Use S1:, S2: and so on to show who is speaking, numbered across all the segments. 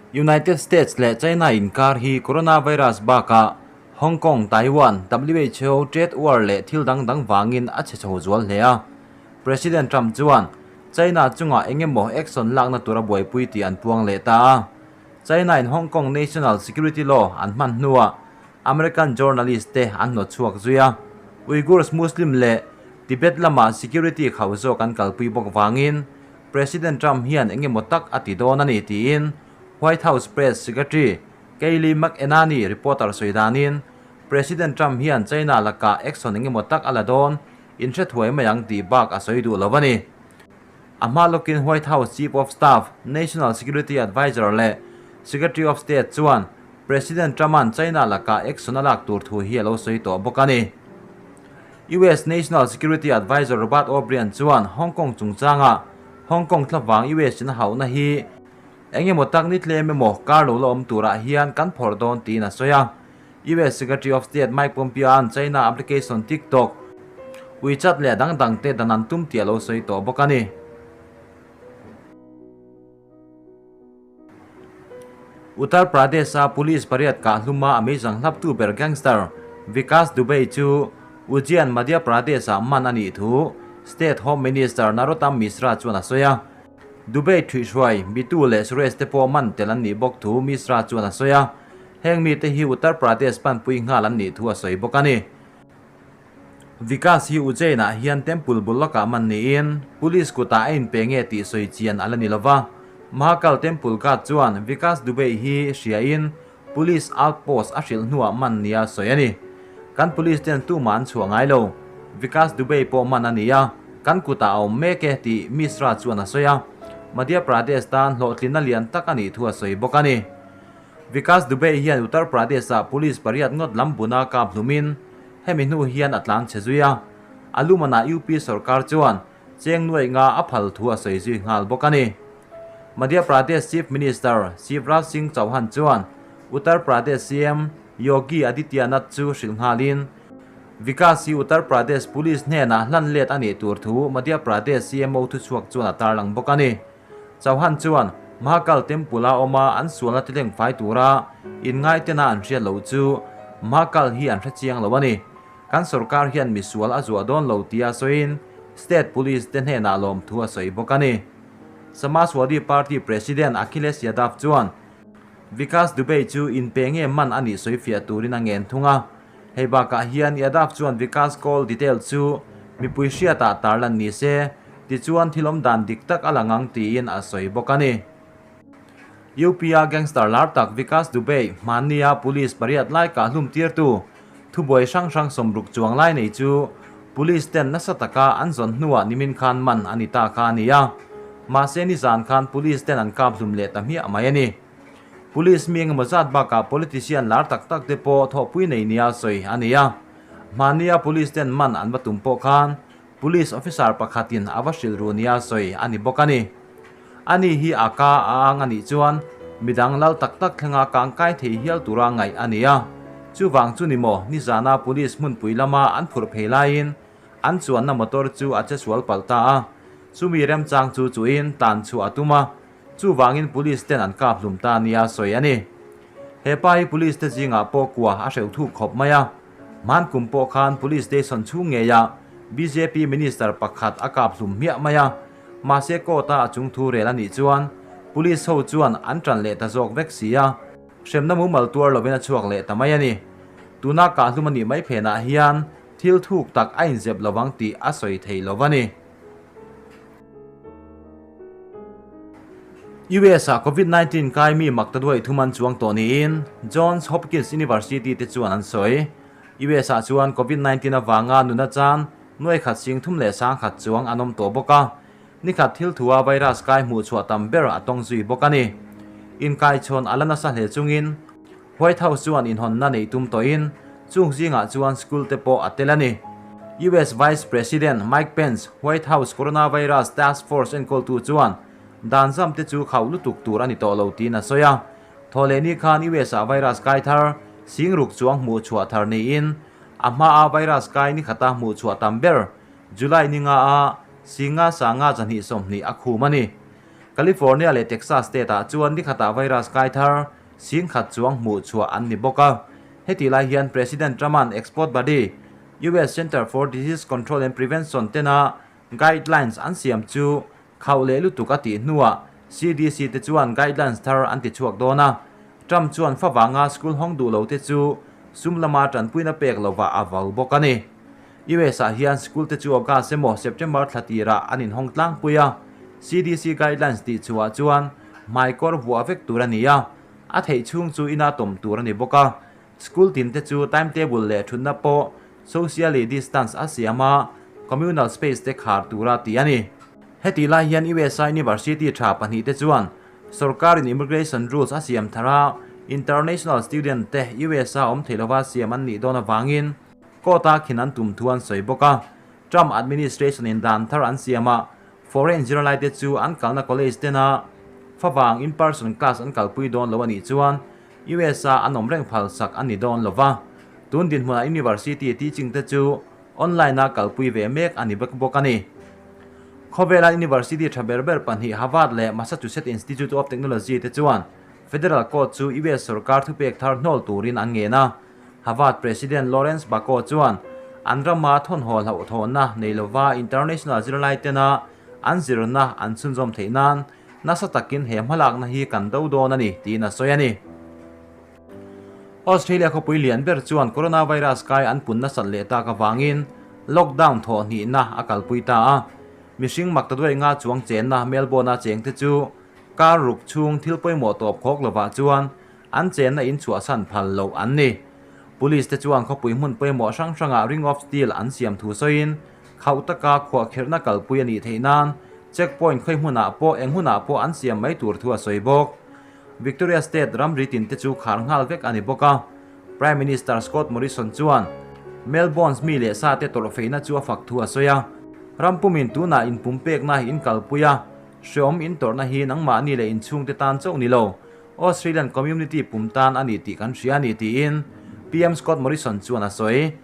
S1: United States leh China inkar hi coronavirus bakah Hong Kong, Taiwan, WHO, trade war leh thil dang dang vangin a chhe chho zual hle a. President Trump chuan China chungah eng emaw action lakna tura buaipui tih an puang leh ta a. China in Hong Kong National Security Law an hman hnuah American journalist te an hnawt chhuak zui a. Uyghurs Muslim leh Tibet lamah security khauh zawk an kalpui bawk vangin President Trump hian eng emaw tak a ti dawn a ni tiin White House Press Secretary Kayleigh McEnany reporter sawi danin President Trump hian China lakah action eng emaw tak a la dawn in hre thuai mai ang tih bak a sawi duh lo a ni. A hma lawkin White House Chief of Staff, National Security Adviser leh Secretary of State chuan President Trump-a'n China lakah action a lak tur thu hi a lo sawi tawh bawk a ni. US National Security Adviser Robert O'Brien chuan Hong Kong chungchanga Hong Kong thlavang US in a hauhna hi eng emaw tak ni tlem emaw kar lo la awm turah hian kan phawrh dawn tiin a sawi a. US Secretary of State Mike Pompeo-a'n China application TikTok, WeChat leh a dang dangte dan an tum tih a lo sawi tawh bawk a ni. Uttar Pradesh-a police pariat kah hluma a meizang hlaptu ber gangster Vikas Dubey chu Ujjain, Madhya Pradesh-ah man a nih thu State Home Minister Narottam Mishra chuan a sawi a. Dubey ṭhuihhruai, Bitu leh Suresh te pawh man tel an nih bawk thu Mishra chuan a sawi a. Heng mite hi Uttar Pradesh panpui nghal an nih thu a sawi bawk a ni. Vikas hi Ujjain-ah hian temple bul lawkah man niin police kutah a inpe nge tih sawi chian a la ni lova. Mahakal Temple Guard chuan Vikas Dubey hi hriain police outpost a hrilh hnuah man nia sawi a ni. Kan police ten tumah an chhuah ngai lo. Vikas Dubey pawh man a ni a, kan kutah a awm mek e tih Mishra chuan a sawi a. Madhya Pradesh tan hlawhtlinna lian tak a nih thu a sawi bawk a ni. Vikas Dubey hian Uttar Pradesh-ah police pariat ngawt lam buna kap hlumin Hemi hnu hian a tlan chhe zui a, a lumanah UP sorkar chuan cheng nuaih nga a phal thu a sawi zui nghal bawk a ni. Madhya Pradesh Chief Minister Shivraj Singh Chauhan chuan Uttar Pradesh CM Yogi Adityanath chu hrilh nghalin, Vikas hi Uttar Pradesh Police hnenah hlan let a nih tur thu Madhya Pradesh CMO thuchhuak chuan a tarlang bawk a ni. Chauhan chuan Mahakal Temple-a awma an sualna tileng fai tura inngaitena an hriat loh chu Mahakal hi an hre chiang lo a ni. Kan sorkar hian misual a zuah dawn lo tia sawiin State Police te hnenah lawmthu a sawi bawk a ni. Samajwadi Party President Akhilesh Yadav chuan Vikas Dubey chu inpe nge man a nih sawifiah turin a ngen thung a. Hei bakah hian Yadav chuan Vikas call detail chu mipui hriatah tarlan ni se, tichuan thil awm dan dik tak a la ngang tiin a sawi bawk a ni. UP-a gangster lar tak Vikas Dubey hmannia police pariat lai kah hlum tirtu thubuai hrang hrang sawmruk chuang lai nei chu police ten nasa taka an zawn hnuah nimin khan man a ni ta kha a ni a, mahse nizan khan police ten an kap hlum leh ta hmiah mai a ni. Police mi engemaw zat bakah politician lar tak tak te pawh thawhpui nei nia sawi a ni a. Hmania police ten man an va tum pawh khan police officer pakhatin a va hrilh ru nia sawi a ni bawk a ni. Ani hi a ka a ang a nih chuan midang lal tak tak thlenga kangkai thei hial tura ngaih a ni a. Chuvang chu ni maw nizana police hmunpui lama an phurh phei laiin an chuanna motor chu a che sual palh ta a. Chumi remchang chu chuin tan chhuah a tum a. Chuvangin police ten an kap hlum ta nia sawi a ni. He pa hi police te zingah pawh kua a hreuh thuk khawp mai a. Hman kum pawh khan police station chhung ngeiah bjp minister pakhat a kap hlum hmiah mai a. Mahse court a a chung thu rel a nih chuan police ho chuan an tan leh ta zawk vek si a. Hremna mumal tuar lovin a chhuak leh ta mai a ni. Tuna kah hlum a nih mai phenah hian thil thuk tak a inzep lovang tih a sawi thei lo a ni. US ah Covid 19 kai mi mak ta duai thum an chuang tawh niin Johns Hopkins University te chuan an sawi. US ah chuan Covid 19 avanga nuna chan nuai khat sing thum leh sang khat chuang an awm tawh bawk a, nikhat thil thua virus kai hmuh chhuah tam ber a tawng zui bawk a ni. Inkaichhawn a la nasa hle chungin White House chuan inhawnna neih tum tawhin chung zingah chuan school te pawh a tel a ni. US Vice President Mike Pence, White House Coronavirus Task Force enkawltu chuan dan zam te chu khauh lutuk tur a ni tawh lo tiin a sawi a. Thawhlehni khan US ah virus kai thar singruk chuang hmuh chhuah thar niin a hmaa virus kai ni khata hmuh chhuah tam ber July ni nga a singa sanga 220 a khum a ni. California leh Texas state-ah chuan ni khatah virus kai thar 10,000 chuang hmuh chhuah an ni bawk a. Hetih lai hian President Trump-a'n export body, US Center for Disease Control and Prevention tena guidelines an siam chu khauh leh lutuk a tih hnuah CDC te chuan guidelines thar an ti chhuak dawn a. Trump chuan favanga school hawng duh lo te chu sum lama tanpuina pek lovah a vau bawk a ni. US ah hian school te chu August emaw September thla tirah an inhawng tlangpui a, CDC guidelines tih chhuah chuan hmaikawr vuah vek tur a ni a, a theih chhung chu ina tawm tur a ni bawk a. School tin te chu timetable leh thutna pawh socially distance a siam a, communal space te khar tura tih a ni. Hetih lai hian USA University tha pahnihte chuan Sorkarin immigration rules a siam thar a, international student te USA awm thei lova siam an nih dawn avangin court-a khin an tum thu an sawi bawk a. Trump administration-in dan thar an siam a, foreign zirlaite chu an kalna college tena favang in-person class an kalpui dawn lo a nih chuan USA an awm reng phal sak a ni dawn lo va. Tun dinhmunah university teaching te chu online-a kalpui ve mek a ni vek bawk a ni. Khawvela university tha ber ber pahnih Harvard leh Massachusetts Institute of Technology te chuan Federal Court chu US sorkar thupek thar hnawl turin an ngen a. Harvard President Lawrence Bako chuan an rama thawnhaw hlauhthawnna nei lova international zirlai tena an zirna an chhunzawm theih nan nasa takin he hmalakna hi kan do dawn a ni tiin a sawi a ni. Australia khawpui lian ber chuan coronavirus kai an pun nasat leh tak avangin lockdown thawh hnihna a kalpui ta a. Mihring mak ta duai nga chuang chenna Melbourne-a chengte chu kar ruk chhung thil pawimawh tawp khawk lovah chuan an chenna in chhuahsan phal loh an ni. Police te chuan khawpui hmun pawimawh hrang hrangah ring of steel an siam thu sawiin khauh taka khuahkhirhna kalpui a nih theih nan checkpoint khawi hmunah pawh eng hunah pawh an siam mai tur thu a sawi bawk. Victoria State ramri tin te chu khar nghal vek a ni bawk a. Prime Minister Scott Morrison chuan Melbourne's mi leh sa te tawrh feihna chu a fak thu a sawi a. Ram pumin tunah inpumpekna in kalpui a, hreawm in tawrhna hi nangmahni leh inchhungte tan chauh ni lo, Australian community pum tan a ni tih kan hria a ni tiin PM Scott Morrison chuan a sawi.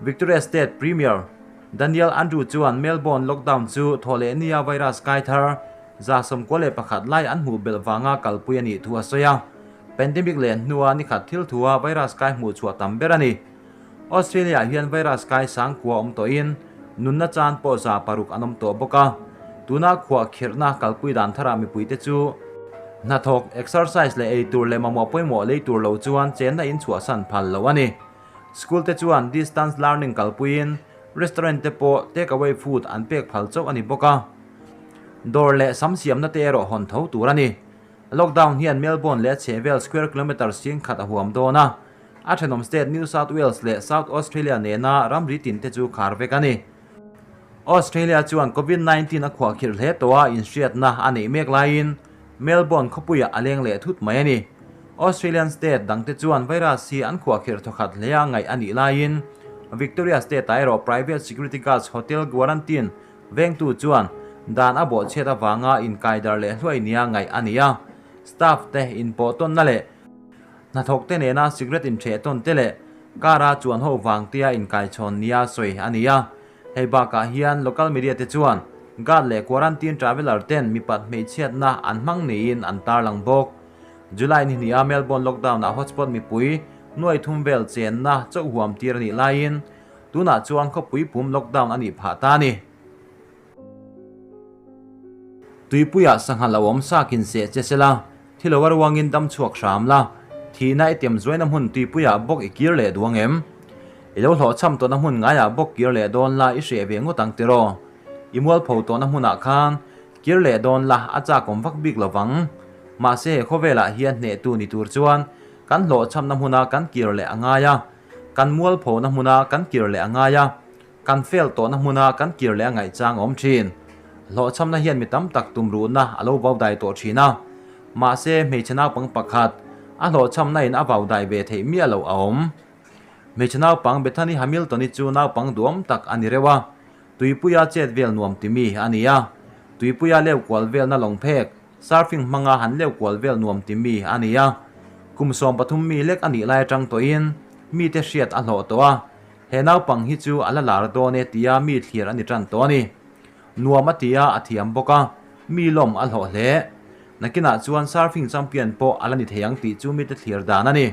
S1: Victoria State Premier Daniel Andrew chuan Melbourne lockdown chu thawhleh nia virus kai thar 91 lai an hmuh belh vanga kalpui a nih thu a sawi a. Pandemic leh hnua nikhat thil thua virus kai hmuh chhuah tam ber a ni. Australia-ah hian virus kai sang kua awm tawhin nunna chan pawh 600 an awm tawh bawk a. Tuna khuah khirhna kalpui dan tharah mipuite chu hnathawk, exercise leh ei tur leh mamawh pawimawh lei tur lo chuan chenna in chhuahsan phal lo a ni. School te chuan distance learning kalpuiin restaurant te pawh take away food an pek phal chauh a ni bawk a. Dawr leh sam siamna te erawh hawn tho tur a ni. Lockdown hian Melbourne leh a chhehvel square kilometre 10,000 a huam dawn a. A thenawm state New South Wales leh South Australia nena ramri tin te chu khar vek a ni. Australia chuan Covid 19 a khuahkhirh hle tawh a inhriatna a neih mek laiin Melbourne khawpuiah a leng leh thut mai a ni. Australian state dangte chuan virus hi an khuahkhirh thawkhat hle a ngaih a nih laiin Victoria state-ah erawh private security guards hotel quarantine Vengtu chuan dan a bawhchhiat avanga inkaidar leh hluai nia ngaih a ni a, staff te inpawh tawnna leh hnathawk te nena cigarette intheh tawn te leh car a chuan ho vang tia inkaichhawn nia sawi a ni a. Hei bakah hian local media te chuan guard leh quarantine traveller ten mipat hmeichhiatna an hmang niin an tarlang bawk. July ni hnih a Melbourne lockdown ah hotspot mipui nuai thum vel chenna chauh huam tir a nih laiin Tunah chuan khawpui pum lockdown a nih phah ta a ni. Tuipuiah sangha lo awm sakin seh che sela, thi lo a ruangin dam chhuak hram la, thihna i tem zuaina hmun tuipuiah bawk i kir leh duh ang em? I lo hlawhchham tawhna hmun ngaiah bawk kir leh dawn la i hreh ve ngawt ang tiraw? I mualpho tawhna hmunah khan kir leh dawn la a chakawm vak bik lo vang. Mahse he khawvelah hian hnehtu ni tur chuan kan hlawhchhamna hmuna kan kir leh a ngai a. Kan mualphona hmuna kan kir leh a ngai a, kan fail tawhna hmuna kan kir leh a ngaih chang a awm thin. Hlawhchhamna hian mi tam tak tumruhna a lo vau dai tawh thin a, mahse hmeichhe naupang pakhat a hlawhchhamna in a vau dai ve theih miah loh a awm. Hmeichhe naupang Bethany Hamilton-i chu naupang duhawm tak a ni reuh a, tuipuia chet vel nuam ti mi a ni a, tuipuia leu kual velna lawng phek, Surfing hmanga han leu kual vel nuam ti mi a ni a, kum 13 mi lek a nih lai atang tawhin mite hriat a hlawh tawh a, he naupang hi chu a la lar dawn e tia mi thlir a ni tan tawh a ni. Nuam a ti a, a thiam bawk a, mi lawm a hlawh hle. Nakinah chuan surfing champion pawh a la ni thei ang tih chu mite thlir dan a ni.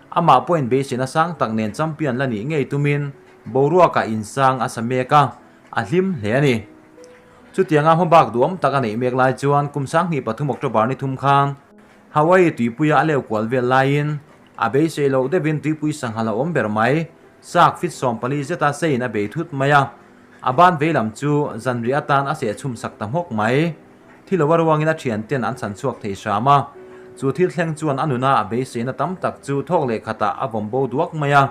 S1: Amah pawhin beiseina sang tak nen champion la nih ngei tumin boruakah insang a sa mek a, a hlim hle a ni. Chutianga hmabak duhawm tak a neih mek lai chuan kum 2003 October ni thum khan Hawaii tuipuia a leu kual vel laiin a beisei loh deuhin tuipui sangha la awm ber mai, sak fit 14 zeta seiin a bei thut mai a, a ban veilam chu zanriah atan a sehchhum sak ta hmawk mai. Thi lo a ruangin a thianten an chhan chhuak thei hram a, chu thil thleng chuan a nuna a beiseina tam tak chu thawk leh khatah a vawm bo duak mai a.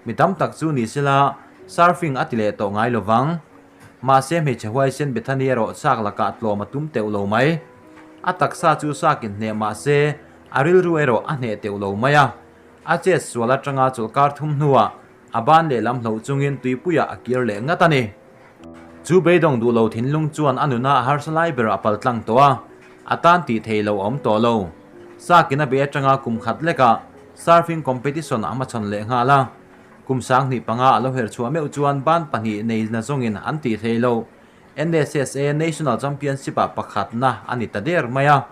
S1: Mi tam tak chu ni sela surfing a ti leh tawh ngai lo vang. Mahse hmeichhe huaisen Bethany erawh chak lakah tlawm a tum teuh lo mai. A taksa chu sakin hneh mahse a rilru erawh a hneh teuh lo mai a. A chet sual atanga chawlhkar thum hnuah a ban lehlam hloh chungin tuipuiah a kir leh ngat a ni. Chu beidawng duh lo thinlung chuan a nuna a harsa lai ber a pal tlang tawh a, a tan tih thei lo a awm tawh lo. Sakin a bei atanga kum khat lekah surfing competition a hmachhawn leh nghal a. Kum 2005 a lo her chhuah meuh chuan ban pahnih nei na zawngin an tih thei lo. NSSA National Championship-ah pakhatna a ni ta der mai a.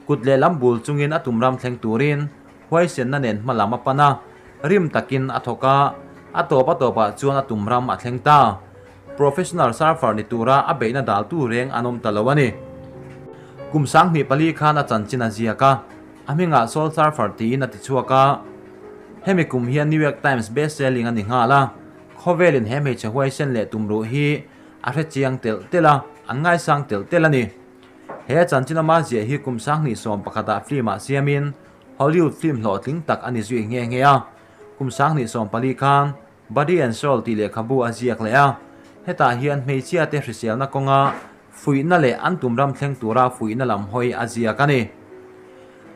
S1: Kut lehlam bul chungin a tum ram thleng turin huaisenna nen hma lam a pan a, rim takin a thawk a, a tawp a tawpah chuan a tum ram a thleng ta. Professional surfer ni tura a beihna daltu reng an awm ta lo a ni. Kum 2004 khan a chanchin a ziak a, a hmingah Soul Surfer tiin a ti chhuak a. Hemi kum hian New York Times best-selling a ni nghal a, khawvelin he hmeichhe huaisen leh tumruh hi a hrechiang telh telh a, an ngaisang telh telh a ni. He chanchin ama ziah hi kum 2011ah film-ah siamin Hollywood film hlawhtling tak a ni zui nghe nghe a. Kum 2014 khan Body and Soul tih lehkhabu a ziak leh a, hetah hian hmeichhiate hriselna kawnga fuihna leh an tum ram thleng tura fuihna lam hawi a ziak a ni.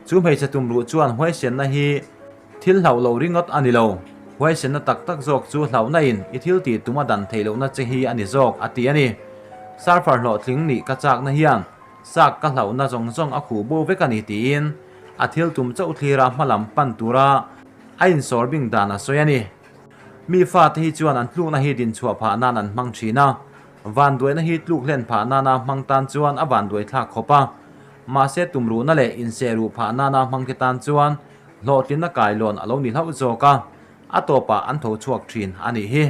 S1: Chu hmeichhe tumruh chuan huaisenna hi thil hlauh loh ringawt a ni lo, huaisenna tak tak zawk chu hlauhna in i thil tih tum a dan theih lohna che hi a ni zawk a ti a ni. Surfer hlawhtling nih ka chakna hian sak ka hlauhna zawng zawng a khuh bo vek a ni tiin a thil tum chauh thlira hmalam pan tura a insawr bing dan a sawi a ni. Mi fate hi chuan an tlukna hi dinchhuah phah nan an hmang thin a, vanduaina hi tluk hlen phah nana hmang tan chuan a vanduai thlak khawp a. Mahse tumruhna leh insehruh phah nana hmangte tan chuan hlawhtlinna kailawn a lo ni hlauh zawk a, a tawpah an tho chhuak thin a nih hi.